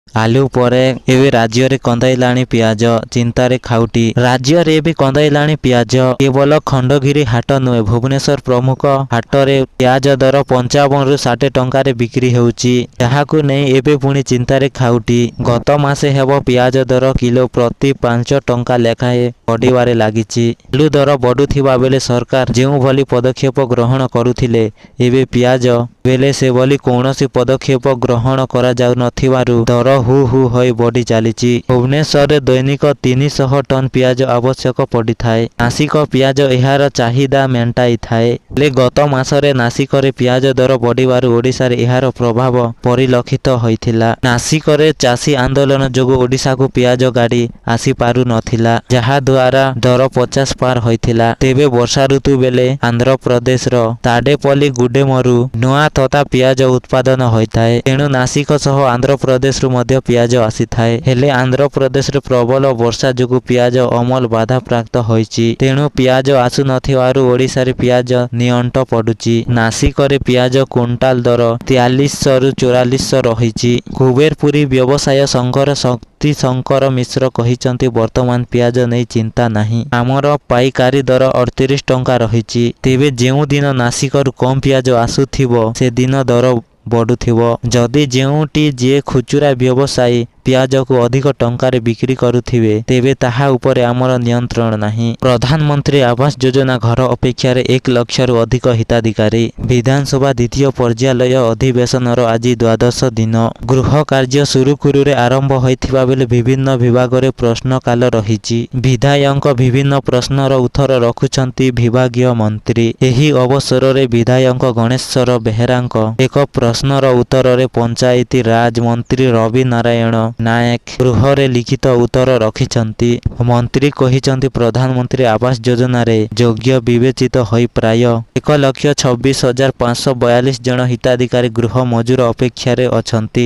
ଆଲୁ ପରେ ଏବେ ରାଜ୍ୟରେ କନ୍ଦାଇଲାଣି ପିଆଜ, ଚିନ୍ତାରେ ଖାଉଟି। ରାଜ୍ୟରେ ଏବେ କନ୍ଦାଇଲାଣି ପିଆଜ। କେବଳ ଖଣ୍ଡଗିରି ହାଟ ନୁହେଁ, ଭୁବନେଶ୍ୱର ପ୍ରମୁଖ ହାଟରେ ପିଆଜ ଦର 55ରୁ 60 ଟଙ୍କାରେ ବିକ୍ରି ହେଉଛି। ଯାହାକୁ ନେଇ ଏବେ ପୁଣି ଚିନ୍ତାରେ ଖାଉଟି। ଗତ ମାସେ ହେବ ପିଆଜ ଦର କିଲୋ ପ୍ରତି 5 ଟଙ୍କା ଲେଖାଏଁ ବଢ଼ିବାରେ ଲାଗିଛି। ଆଲୁ ଦର ବଢ଼ୁଥିବା ବେଳେ ସରକାର ଯେଉଁଭଳି ପଦକ୍ଷେପ ଗ୍ରହଣ କରୁଥିଲେ, ଏବେ ପିଆଜ ବେଳେ ସେଭଳି କୌଣସି ପଦକ୍ଷେପ ଗ୍ରହଣ କରାଯାଉନଥିବାରୁ ଦର ହୁ ହୁ ହୋଇ ବଢ଼ି ଚାଲିଛି। ଭୁବନେଶ୍ୱରରେ ଦୈନିକ 300 ଟନ୍ ପିଆଜ ଆବଶ୍ୟକ ପଡ଼ିଥାଏ। ନାସିକ ପିଆଜ ଏହାର ଚାହିଦା ମେଣ୍ଟାଇଥାଏ। ହେଲେ ଗତ ମାସରେ ନାସିକରେ ପିଆଜ ଦର ବଢ଼ିବାରୁ ଓଡ଼ିଶାରେ ଏହାର ପ୍ରଭାବ ପରିଲକ୍ଷିତ ହୋଇଥିଲା। ନାସିକରେ ଚାଷୀ ଆନ୍ଦୋଳନ ଯୋଗୁଁ ଓଡ଼ିଶାକୁ ପିଆଜ ଗାଡ଼ି ଆସିପାରୁନଥିଲା, ଯାହାଦ୍ୱାରା ଦର 50 ପାର ହୋଇଥିଲା। ତେବେ ବର୍ଷା ଋତୁ ବେଳେ ଆନ୍ଧ୍ରପ୍ରଦେଶର ତାଡେପଲ୍ଲୀ ଗୁଡେମରୁ ନୂଆ ତଥା ପିଆଜ ଉତ୍ପାଦନ ହୋଇଥାଏ। ତେଣୁ ନାସିକ ସହ ଆନ୍ଧ୍ରପ୍ରଦେଶରୁ ମଧ୍ୟ ପିଆଜ ଆସିଥାଏ। ହେଲେ ଆନ୍ଧ୍ରପ୍ରଦେଶରେ ପ୍ରବଳ ବର୍ଷା ଯୋଗୁଁ ପିଆଜ ଅମଳ ବାଧାପ୍ରାପ୍ତ ହୋଇଛି। ତେଣୁ ପିଆଜ ଆସୁନଥିବାରୁ ଓଡ଼ିଶାରେ ପିଆଜ ନିଅଣ୍ଟ ପଡୁଛି। ନାସିକରେ ପିଆଜ କୁଇଣ୍ଟାଲ ଦର 4300ରୁ 4400 ରହିଛି। କୁବେରପୁରୀ ବ୍ୟବସାୟ ସଂଘର ଶକ୍ତିଶଙ୍କର ମିଶ୍ର କହିଛନ୍ତି, ବର୍ତ୍ତମାନ ପିଆଜ ନେଇ ଚିନ୍ତା ନାହିଁ। ଆମର ପାଇକାରୀ ଦର 38 ଟଙ୍କା ରହିଛି। ତେବେ ଯେଉଁଦିନ ନାସିକରୁ କମ୍ ପିଆଜ ଆସୁଥିବ, ସେଦିନ ଦର ବଢ଼ୁଥିବ। ଯଦି ଯେଉଁଠି ଯିଏ ଖୁଚୁରା ବ୍ୟବସାୟୀ ପିଆଜକୁ ଅଧିକ ଟଙ୍କାରେ ବିକ୍ରି କରୁଥିବେ, ତେବେ ତାହା ଉପରେ ଆମର ନିୟନ୍ତ୍ରଣ ନାହିଁ। ପ୍ରଧାନମନ୍ତ୍ରୀ ଆବାସ ଯୋଜନା ଘର ଅପେକ୍ଷାରେ 1 ଲକ୍ଷରୁ ଅଧିକ ହିତାଧିକାରୀ। ବିଧାନସଭା ଦ୍ୱିତୀୟ ପର୍ଯ୍ୟାୟ ଅଧିବେଶନର ଆଜି ଦ୍ୱାଦଶ ଦିନ। ଗୃହ କାର୍ଯ୍ୟ ସୁରୁଖୁରୁରେ ଆରମ୍ଭ ହୋଇଥିବା ବେଳେ ବିଭିନ୍ନ ବିଭାଗରେ ପ୍ରଶ୍ନକାଳ ରହିଛି। ବିଧାୟକଙ୍କ ବିଭିନ୍ନ ପ୍ରଶ୍ନର ଉତ୍ତର ରଖୁଛନ୍ତି ବିଭାଗୀୟ ମନ୍ତ୍ରୀ। ଏହି ଅବସରରେ ବିଧାୟକ ଗଣେଶ୍ୱର ବେହେରାଙ୍କ ଏକ ପ୍ରଶ୍ନର ଉତ୍ତରରେ ପଞ୍ଚାୟତିରାଜ ମନ୍ତ୍ରୀ ରବି ନାରାୟଣ ନାଏକ ଗୃହରେ ଲିଖିତ ଉତ୍ତର ରଖିଛନ୍ତି। ମନ୍ତ୍ରୀ କହିଛନ୍ତି, ପ୍ରଧାନମନ୍ତ୍ରୀ ଆବାସ ଯୋଜନାରେ ଯୋଗ୍ୟ ବିବେଚିତ ହୋଇ ପ୍ରାୟ 1,26,542 ଜଣ ହିତାଧିକାରୀ ଗୃହ ମଞ୍ଜୁର ଅପେକ୍ଷାରେ ଅଛନ୍ତି।